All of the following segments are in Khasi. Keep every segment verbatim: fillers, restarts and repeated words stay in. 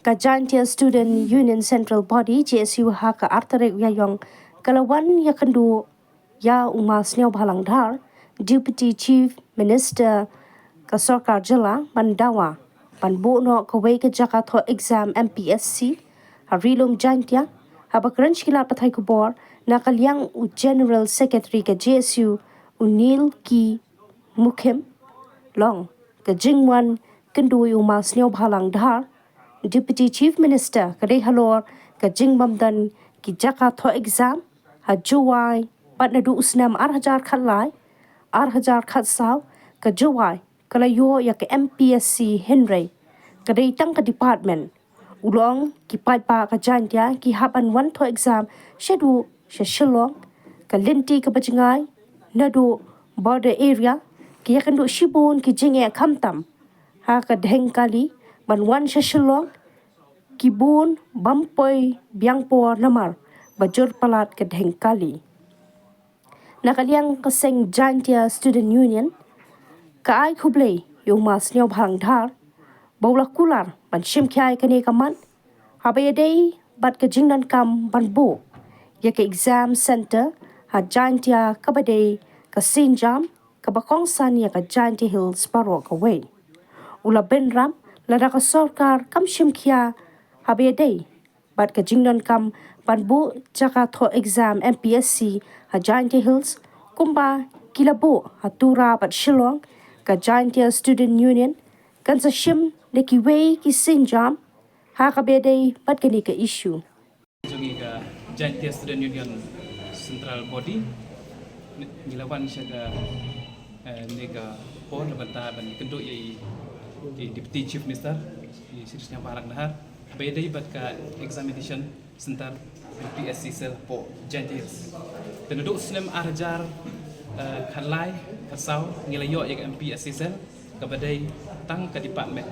Ka Jaintia Student Union Central Body, J S U, ha ka ar tarik Ïaïong ka la wan ïakynduh ïa u Ma Sniawbhalang Dhar, Deputy Chief Minister ka sorkar jylla, ban dawa ban buh noh kawei ka jaka thoh exam M P S C ha Ri Lum Jaintia, haba kren sha ki lad pathai khubor na ka liang u General Secretary ka J S U, u Nilki Mukhim, long ka jingwan kynduh ïa u Ma Sniawbhalang Dhar, Deputy Chief Minister, ka dei halor ka jingbym don ki jaka thoh exam ha Jowai bad naduh u snem ar hajar khatlai, ar hajar khatsaw, ka Jowai ka la ïoh ïa ka M P S C, hynrei ka dei tang ka department. U long ki paidbah ka Jaintia ki hap ban wan thoh exam shaduh sha Shillong, ka lynti kaba jngai naduh border area, ki ïakynduh shibun ki jingeh khamtam ha ka dheng kali ban wan sha Shillong, ki bun bym poi biang por namar ba jur palat ka dheng kali. Na ka liang ka seng Jaintia Student Union, ka ai khublei ïa u Ma Sniawbhalang Dhar ba u la kular ban shim khia ïa kane ka mat, haba ïadei bad ka jingdonkam ban buh ïa ka exam center ha Jaintia, kaba dei ka Sinjam, kaba kongsan ïa ka Jaintia Hills baroh kawei. U la bynrap lada ka sorkar kam shim khia haba ïadei bad ka jingdonkam ban buh jaka thoh exam M P S C ha Jaintia Hills, kumba ki la buh ha Tura bad Shillong, ka Jaintia Student Union kan sa shim da kiwei ki Sinjam ha kaba ïadei bad kane ka issue. Jong ngi ka Jaintia Student Union Central Body, ngi la wan sha ka, eh, ne ka por na bynta ban kynduh ïa i, i Deputy Chief Minister, i Shri Sniawbhalang Dhar, ba ïadei bad ka examination center M P S C cell hapoh Jaintia Hills. Te naduh snem ar hajar, eh, khatlai, khatsaw, ngi la ïoh ïa ka M P S C cell, kaba dei tang ka department.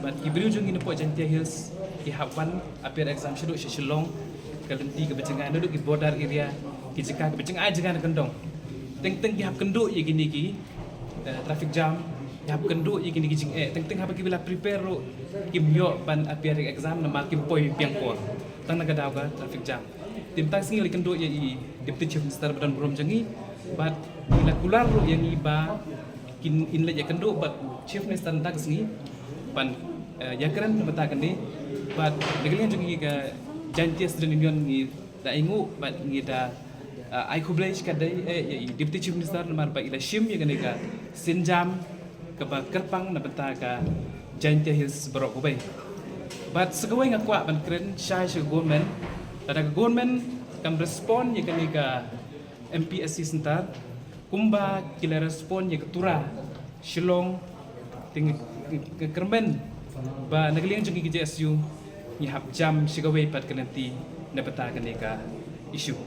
Bad ki briew jong ngi napoh Jaintia Hills ki hap wan appear exam shaduh sha Shillong, ka lynti kaba jngai, naduh ki border area, ki jaka kaba jngai jngai na kyndong. Teng teng ki hap kynduh ïa kine ki, eh, traffic jam, ki hap kynduh ïa kine ki jingeh. Teng teng haba ki ba la prepare ruh kim ïoh ban appear ïa ka exam namar kim poi biang por tang na ka daw ka traffic jam. Te mynta ka sngi la kynduh ïa i Deputy Chief Minister ba don burom jong ngi, bad ki la kular ruh ïa ngi ba kin, kin leit ïakynduh bad u Chief Minister mynta ka sngi ban, eh, ïakren na bynta kane. Bad na ka liang jong ngi ka Jaintia Student Union ngi da ainguh bad ngi da, eh, ai khublei shikatdei, eh, ïa i Deputy Chief Minister namar ba i la shim ïa kane ka sienjam kaba kyrpang na bynta ka Jaintia Hills baroh kawei. Bad sa kawei nga kwah ban kren shai sha ka government, lada ka government kam respond ïa kane ka M P S C center kumba ki la respond ïa ka Tura, Shillong, te nga, nga kyrmen ba na ka liang jong ngi ka J S U ngi hap jam sha kawei pat ka lynti na bynta kane ka issue.